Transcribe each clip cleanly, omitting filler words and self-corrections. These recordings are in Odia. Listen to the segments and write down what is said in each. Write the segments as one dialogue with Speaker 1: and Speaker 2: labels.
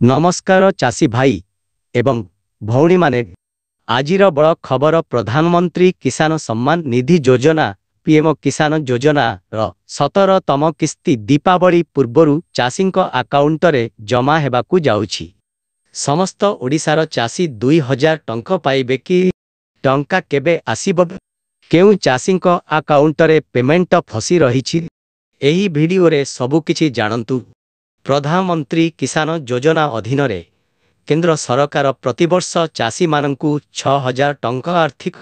Speaker 1: ନମସ୍କାର ଚାଷୀ ଭାଇ ଏବଂ ଭଉଣୀମାନେ। ଆଜିର ବଡ଼ ଖବର, ପ୍ରଧାନମନ୍ତ୍ରୀ କିଷାନ ସମ୍ମାନ ନିଧି ଯୋଜନା, ପିଏମ କିଷାନ ଯୋଜନାର 17ତମ କିସ୍ତି ଦୀପାବଳି ପୂର୍ବରୁ ଚାଷୀଙ୍କ ଆକାଉଣ୍ଟରେ ଜମା ହେବାକୁ ଯାଉଛି। ସମସ୍ତ ଓଡ଼ିଶାର ଚାଷୀ 2000 ଟଙ୍କା ପାଇବେ କି? ଟଙ୍କା କେବେ ଆସିବ? କେଉଁ ଚାଷୀଙ୍କ ଆକାଉଣ୍ଟରେ ପେମେଣ୍ଟ ଫସି ରହିଛି? ଏହି ଭିଡିଓରେ ସବୁକିଛି ଜାଣନ୍ତୁ। ପ୍ରଧାନମନ୍ତ୍ରୀ କିଷାନ ଯୋଜନା ଅଧୀନରେ କେନ୍ଦ୍ର ସରକାର ପ୍ରତିବର୍ଷ ଚାଷୀମାନଙ୍କୁ 6000 ଟଙ୍କା ଆର୍ଥିକ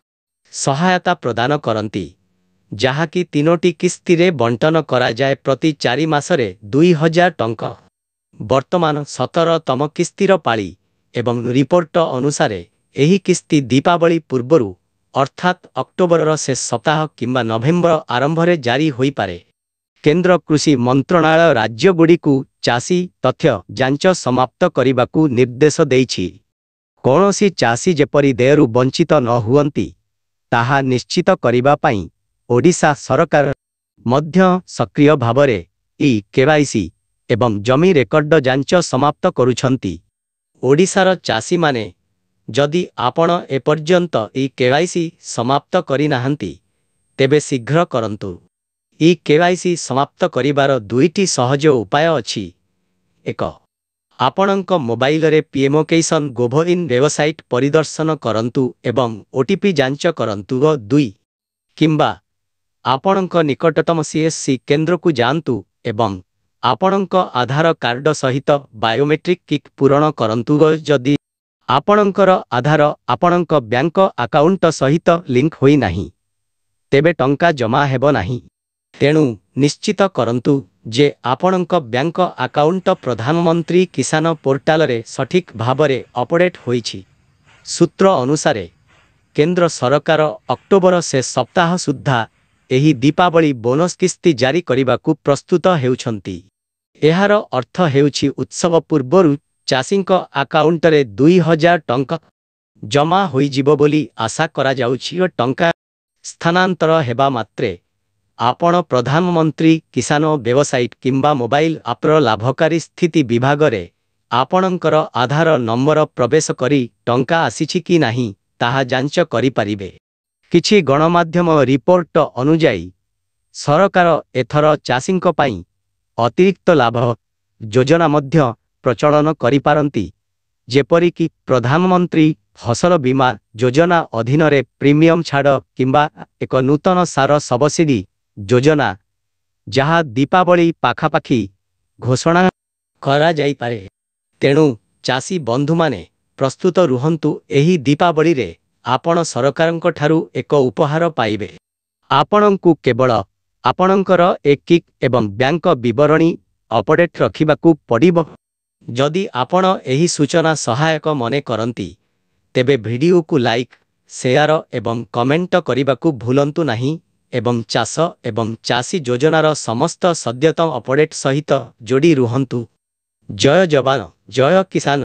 Speaker 1: ସହାୟତା ପ୍ରଦାନ କରନ୍ତି, ଯାହାକି ତିନୋଟି କିସ୍ତିରେ ବଣ୍ଟନ କରାଯାଏ, ପ୍ରତି 4 ମାସରେ 2000 ଟଙ୍କା। ବର୍ତ୍ତମାନ 17ତମ କିସ୍ତିର ପାଳି ଏବଂ ରିପୋର୍ଟ ଅନୁସାରେ ଏହି କିସ୍ତି ଦୀପାବଳି ପୂର୍ବରୁ, ଅର୍ଥାତ୍ ଅକ୍ଟୋବରର ଶେଷ ସପ୍ତାହ କିମ୍ବା ନଭେମ୍ବର ଆରମ୍ଭରେ ଜାରି ହୋଇପାରେ। କେନ୍ଦ୍ର କୃଷି ମନ୍ତ୍ରଣାଳୟ ରାଜ୍ୟଗୁଡ଼ିକୁ ଚାଷୀ ତଥ୍ୟ ଯାଞ୍ଚ ସମାପ୍ତ କରିବାକୁ ନିର୍ଦ୍ଦେଶ ଦେଇଛି। କୌଣସି ଚାଷୀ ଯେପରି ଦେୟରୁ ବଞ୍ଚିତ ନ ହୁଅନ୍ତି, ତାହା ନିଶ୍ଚିତ କରିବା ପାଇଁ ଓଡ଼ିଶା ସରକାର ମଧ୍ୟ ସକ୍ରିୟ ଭାବରେ ଇ କେୱାଇସି ଏବଂ ଜମି ରେକର୍ଡ ଯାଞ୍ଚ ସମାପ୍ତ କରୁଛନ୍ତି। ଓଡ଼ିଶାର ଚାଷୀମାନେ, ଯଦି ଆପଣ ଏପର୍ଯ୍ୟନ୍ତ ଇ କେୱାଇସି ସମାପ୍ତ କରିନାହାନ୍ତି, ତେବେ ଶୀଘ୍ର କରନ୍ତୁ। ଇ କେୱାଇସି ସମାପ୍ତ କରିବାର ଦୁଇଟି ସହଜ ଉପାୟ ଅଛି। ଏକ, ଆପଣଙ୍କ ମୋବାଇଲରେ ପିଏମ୍ଓ କିଷାନ ଗୋଭ ଇନ୍ ୱେବସାଇଟ୍ ପରିଦର୍ଶନ କରନ୍ତୁ ଏବଂ ଓଟିପି ଯାଞ୍ଚ କରନ୍ତୁ। ଦୁଇ, କିମ୍ବା ଆପଣଙ୍କ ନିକଟତମ ସିଏସ୍ସି କେନ୍ଦ୍ରକୁ ଯାଆନ୍ତୁ ଏବଂ ଆପଣଙ୍କ ଆଧାର କାର୍ଡ ସହିତ ବାୟୋମେଟ୍ରିକ୍ କିକ୍ ପୂରଣ କରନ୍ତୁ। ଯଦି ଆପଣଙ୍କର ଆଧାର ଆପଣଙ୍କ ବ୍ୟାଙ୍କ ଆକାଉଣ୍ଟ ସହିତ ଲିଙ୍କ ହୋଇନାହିଁ, ତେବେ ଟଙ୍କା ଜମା ହେବ ନାହିଁ। ତେଣୁ ନିଶ୍ଚିତ କରନ୍ତୁ ଯେ ଆପଣଙ୍କ ବ୍ୟାଙ୍କ ଆକାଉଣ୍ଟ ପ୍ରଧାନମନ୍ତ୍ରୀ କିଷାନ ପୋର୍ଟାଲରେ ସଠିକ୍ ଭାବରେ ଅପଡେଟ୍ ହୋଇଛି। ସୂତ୍ର ଅନୁସାରେ, କେନ୍ଦ୍ର ସରକାର ଅକ୍ଟୋବର ଶେଷ ସପ୍ତାହ ସୁଦ୍ଧା ଏହି ଦୀପାବଳି ବୋନସ୍ କିସ୍ତି ଜାରି କରିବାକୁ ପ୍ରସ୍ତୁତ ହେଉଛନ୍ତି। ଏହାର ଅର୍ଥ ହେଉଛି ଉତ୍ସବ ପୂର୍ବରୁ ଚାଷୀଙ୍କ ଆକାଉଣ୍ଟରେ 2000 ଟଙ୍କା ଜମା ହୋଇଯିବ ବୋଲି ଆଶା କରାଯାଉଛି। ଟଙ୍କା ସ୍ଥାନାନ୍ତର ହେବା ମାତ୍ରେ ଆପଣ ପ୍ରଧାନମନ୍ତ୍ରୀ କିଷାନ ୱେବସାଇଟ୍ କିମ୍ବା ମୋବାଇଲ ଆପ୍ର ଲାଭକାରୀ ସ୍ଥିତି ବିଭାଗରେ ଆପଣଙ୍କର ଆଧାର ନମ୍ବର ପ୍ରବେଶ କରି ଟଙ୍କା ଆସିଛି କି ନାହିଁ ତାହା ଯାଞ୍ଚ କରିପାରିବେ। କିଛି ଗଣମାଧ୍ୟମ ରିପୋର୍ଟ ଅନୁଯାୟୀ, ସରକାର ଏଥର ଚାଷୀଙ୍କ ପାଇଁ ଅତିରିକ୍ତ ଲାଭ ଯୋଜନା ମଧ୍ୟ ପ୍ରଚଳନ କରିପାରନ୍ତି, ଯେପରିକି ପ୍ରଧାନମନ୍ତ୍ରୀ ଫସଲ ବୀମା ଯୋଜନା ଅଧୀନରେ ପ୍ରିମିୟମ ଛାଡ଼ କିମ୍ବା ଏକ ନୂତନ ସାର ସବସିଡି ଯୋଜନା, ଯାହା ଦୀପାବଳି ପାଖାପାଖି ଘୋଷଣା କରାଯାଇପାରେ। ତେଣୁ ଚାଷୀ ବନ୍ଧୁମାନେ, ପ୍ରସ୍ତୁତ ରୁହନ୍ତୁ, ଏହି ଦୀପାବଳିରେ ଆପଣ ସରକାରଙ୍କଠାରୁ ଏକ ଉପହାର ପାଇବେ। ଆପଣଙ୍କୁ କେବଳ ଆପଣଙ୍କର ଏ କିକ୍ ଏବଂ ବ୍ୟାଙ୍କ ବିବରଣୀ ଅପଡେଟ୍ ରଖିବାକୁ ପଡ଼ିବ। ଯଦି ଆପଣ ଏହି ସୂଚନା ସହାୟକ ମନେ କରନ୍ତି, ତେବେ ଭିଡିଓକୁ ଲାଇକ୍, ସେୟାର ଏବଂ କମେଣ୍ଟ କରିବାକୁ ଭୁଲନ୍ତୁ ନାହିଁ ଏବଂ ଚାଷ ଏବଂ ଚାଷୀ ଯୋଜନାର ସମସ୍ତ ସଦ୍ୟତମ ଅପଡେଟ୍ ସହିତ ଯୋଡ଼ି ରୁହନ୍ତୁ। ଜୟ ଯବାନ, ଜୟ କିଷାନ।